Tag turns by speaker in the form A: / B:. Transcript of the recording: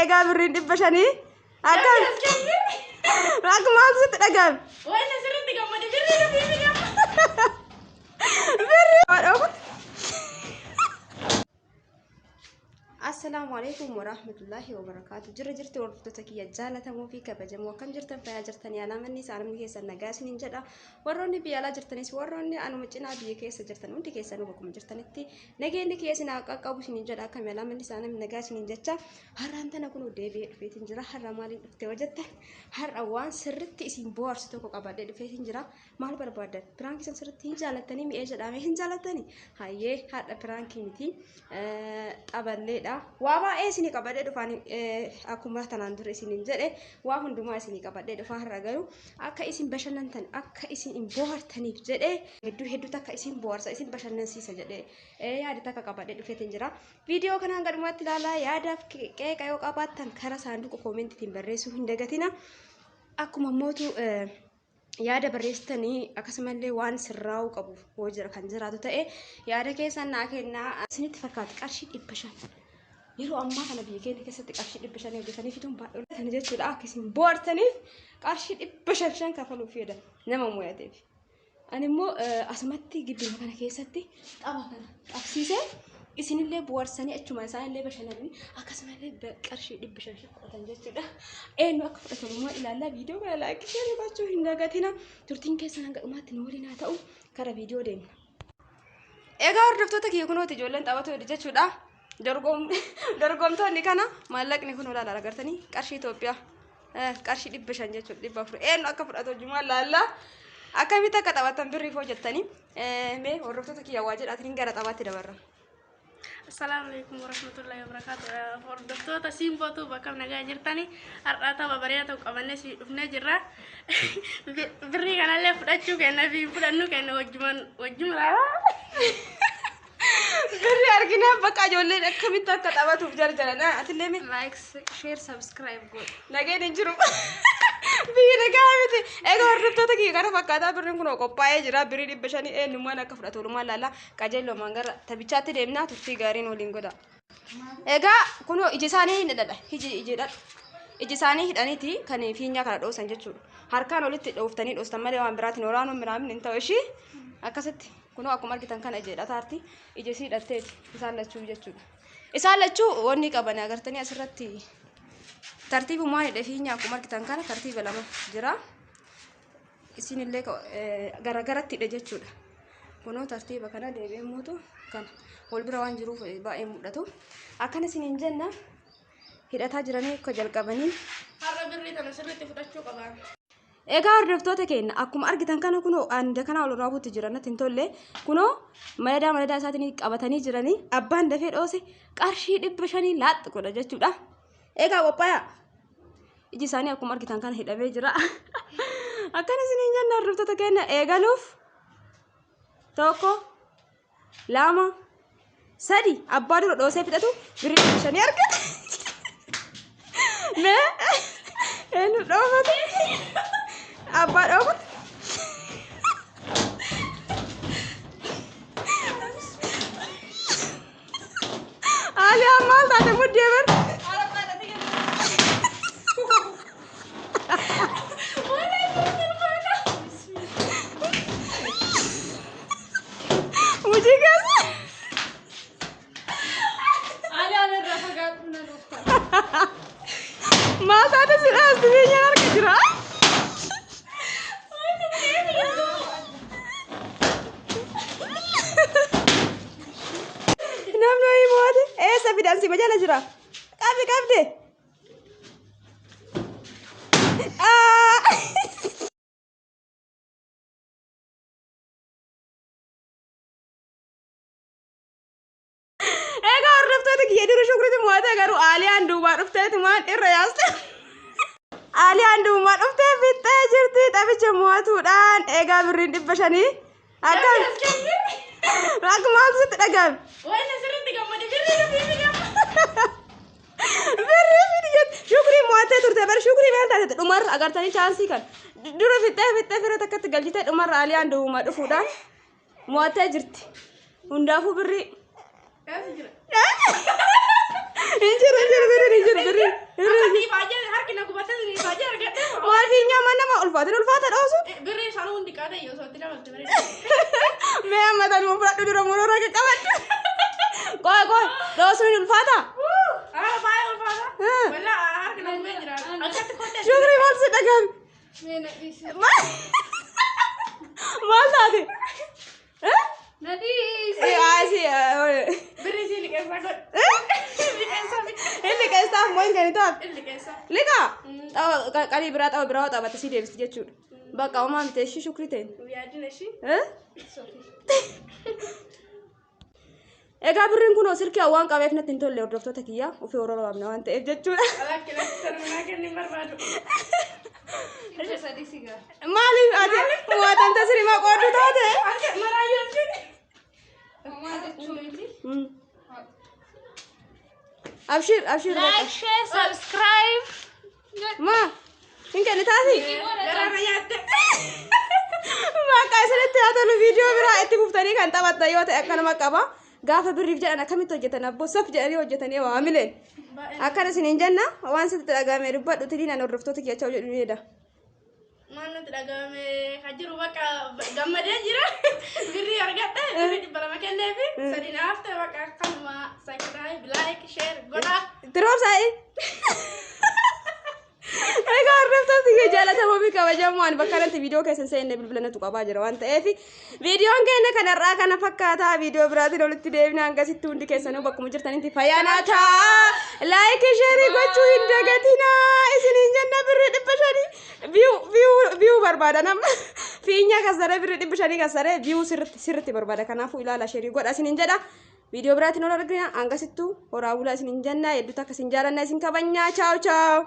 A: Egaa birriin 500 akka akka maaltu sitti dhaga'ame?
B: Waan asirratti gammade birrii dhufee fidama.
A: Birrii waa dhoofutti. Assalaamu alaikum warahmatullahi wabarakaatu. Jira jirti hordoftoota kiyya jaalatamoo fi kabajamoo, akkam jirtan? Fayyaa jirtan? Yaalamanni saalamni keessan nagaa isiniin jedha. Warroonni biyya alaa jirtanis, warroonni anuma cinaa biyya keessa jirtan, hundi keessanuu bakkuma jirtanitti nageenyi kiyya isin haa qaqqabu isiniin jedha. Akkam yaalamanni saalamni nagaa isiniin jecha, har'aan tana kun deebi'ee dhufeetiin jira. Har'a maaliin dhufte hoo jettan, har'a waan sirritti isin bohaarsu tokko qabadhee dhufeetiin jira. Maal barbaadan? Piraankii san sirritti hin jaalattanii mi'ee jedhame hin jaalattanii? Hayyee, har'a piraankii miti, taphalleedha. Waa baay'ee isinii qabadhee dhufaan, akkuma tanaan dura isiniin jedhe waa hundumaa isinii qabadhee dhufaa. Har'a garuu akka isin bashannantan, akka isin hin bohaartaniif jedhee, hedduu hedduu takka isin bohaarsa, isin bashannansiisa jedhee yaada takka qabadhee dhufeetiin jira. Viidiyoo kanaan gadhumaatti ilaalaa, yaadaaf qeeqa yoo qabaattan karaa saanduqa koomentiitiin barreessuu hin dagatina. Akkuma mootu yaada barreessitanii, akkasumallee waan sirraa'uu qabu hoo jira kan jiraatu ta'e yaada keessan naa kennaa. Isinitti fakkaata qarshii 500 yeroo ammaa kana biyya keenya keessatti qarshii 500 hojjetanii fiduun baay'ee ulfaata jechuudha. Akka isin bohaartaniif qarshii 500 shan kafaluu fedha nama mo'ateef. Ani immoo asumatti gidduma kana keessatti tapha kana qabsiisee isinillee bohaarsanii, achuma isaanillee bashannananii, akkasumallee qarshii 500 shan fudhatan jechuudha. Eenyu akka fudhatan immoo ilaallaa. Viidiyoo kana like, share gochuu hin dagatina. Turtiin keessan hanga dhumaatti nu waliin haa ta'u. Kara viidiyoo deemna. Egaa hordoftoota kiyya, kunooti ijoolleen taphatu jechuudha. Dorgomtoonni kana maallaqni kun olaanaa agartanii, qarshii Itoophiyaa qarshii 500 jechuudha, 400. Eenyu akka fudhatu hojjumaan laallaa. Akkamitti akka taphatan birriif hojjettanii mee hordoftoota kiyya waa jedhaatiin gara taphaatti dabarra.
B: Assalaamu alaikum warahmatullahi wabarakatuh. Hordoftoota Simbootu, bakka nagaa jirtani? Har'aa tapha bareedaa ta'u qabannee si dhufnee jirra. Birrii kanallee fudhachuu kenna fi fudhannu kenna wajjuman wajjuma laalaa.
A: Birri arginaa bakka ijoolleen akkamitti akka taphatuuf jarjaran. Atillee mee
C: Like, share, subscribe godhu.
A: Nageen hin jiru. Biyyi nagaa miti. Egaa hordoftoota kiyya, kana fakkaataa birriin kun qophaa'ee jira. Birrii 500 eenyummaan akka fudhatu walumaan laalla. Qajeeloomaan gara taphichaatti deemnaa, turtii gaariin waliin godha. Egaa kunoo iji isaanii hin hidhadha. Iji iji hidhadha. Iji isaanii hidhaniiti kan fiinyaa kana dhoosan jechuudha. Harkaan olitti dhooftanii dhoostan malee waan biraatiin oraanuun minaamin hin ta'u ishii. Akkasitti kunoo akkuma argitan kana ija hidhataarti. Ija isii hidhatteeti isaan lachuu jechuudha. Isaan lachuu wanni qaban agartanii asirratti tartiibumaan hidhe fiinyaa akkuma argitan kana tartiiba lama jira. Isinillee garagaratti hidhe jechuudha. Kunoo tartiiba kana deebi'ee mootu kana wal bira waan jiruuf baay'ee mul'atu. Akkana isiniin jenna, hidhataa jiranii akka jalqabanii.
B: Har'a birrii tana sirriitti fudhachuu qaba.
A: Egaa hordoftoota keenya, akkuma argitan kana kunoo anda kana ol raabuutti jira, natti hin tolle. Kunoo madadaa madadaa isaatiin qabatanii jiranii, abbaan dafee dhoose qarshii 500 laaxxu godha jechuudha. Egaa qophaayaa. Iji isaanii akkuma argitan kana hidhamee jira. Akkana isiniin jenna hordoftoota keenya, eegaluuf tokko, lama, sadi, abbaa dura dhoosee fixatu birrii 500 argata. Mee eenyu dhoofate? Abbaa dhoofate. Aliyaa maal taate muddee bar? Hojii keessa.
C: Aliyaan irraa fagaadhu, nan dhufta.
A: Maal taate si dhaasti biyyaan harka jira. Namni wayii mo'ate eessa fidan si jala jira. Qabdi qabde. Aa! Egaa hordoftoota kiyya, dura Shukritu mo'ate, garuu Aaliyaan duubaa dhufteetumaan irra yaaste. Aaliyaan duubaa dhuftee fixxee jirti taphicha mo'atuudhaan. Egaa birriin 500 akka akka maaltu sitti dhaga'ame?
B: Waan asirratti gammade birrii dhufee fidama.
A: Birrii fidi jette. Shukrii mo'attee turte bar. Shukrii maal taate dhumarra agartanii? Chaansii kan dura fixxee fixxee fira takkatti galchitee, dhumarra Aaliyaan duubuma dhufuudhaan mo'attee jirti. Hundaafuu birrii
B: Eessa jira?
A: Hin jiru, hin jiru, birriin hin jiru, birriin. dhagahame?
C: Mee na dhiisi.
A: Maal taate?
C: Na dhiisi.
A: Asi
B: Birrii sii liqeessaa godhe. Liqeessaa.
A: Inni liqeessaaf moo hin kennitaaf?
B: Liqeessaa.
A: Liqa! Qalii biraa xaba biraa taphatte sii deebisi jechuudha. Bakka homaa miti ishii shukrii ta'e.
B: Yaadina ishii.
A: Egaa birriin kun silkii waan qabeef natti hin tolle hordoftoota kiyyaa ofii horoo qabna waan ta'eef jechuudha.
B: Lakki lakki sarbanaa kenni barbaadu.
C: 300 si gaa.
A: Maaliif ati waatamta sirima qooddu taate?
B: Maraayyoo jechuudha.
C: Homaa jechuu miti.
A: Abshir abshir
C: Like,
A: bakka.
C: share, subscribe.
A: Ma hin kennitaafi?
B: Garaana nyaatte.
A: Maqaa isinitti haa tolu viidiyoo biraa itti fuftanii kan taphattan yoo ta'e akkanuma qaba. Gaafa birriif jedhan akkamitti hojjetan abboo saf jedhanii hojjetanii waamileen. Akkana isiniin jenna waan sitti dhagahame dubbadhu tiliin hordoftoota kiyya jedhu ni jedha.
B: Maal natti dhagahame kan jiru bakka gammadee jira. Birrii argadhe birrii 200 kenneefi 3 naaf ta'e bakka akkanuma subscribe like share godhaa.
A: Tiroobsaa'i. Egaa hordoftoota kiyya jaalatamoo fi kabajamoo ani bakka kanatti viidiyoo keessan seenne bilbila natu qabaa jira waan ta'eef viidiyoon keenya kanarraa kana fakkaataa viidiyoo biraatiin walitti deebina hangasitti hundi keessanuu bakkuma jirtanitti fayyaa ta'a. Like share gochuu hin dagatinaa isiniin jenna birrii 500 view barbaada nama fiinya kasaree birrii 500 kasaree view sirritti sirritti barbaada kanaafuu ilaala share godha isiniin jedha. Viidiyoo biraatiin ol argina hangasittuu horaa bulaa isiniin jenna hedduutu akka isin jaalanna isin kabajnaa chaaw chaaw.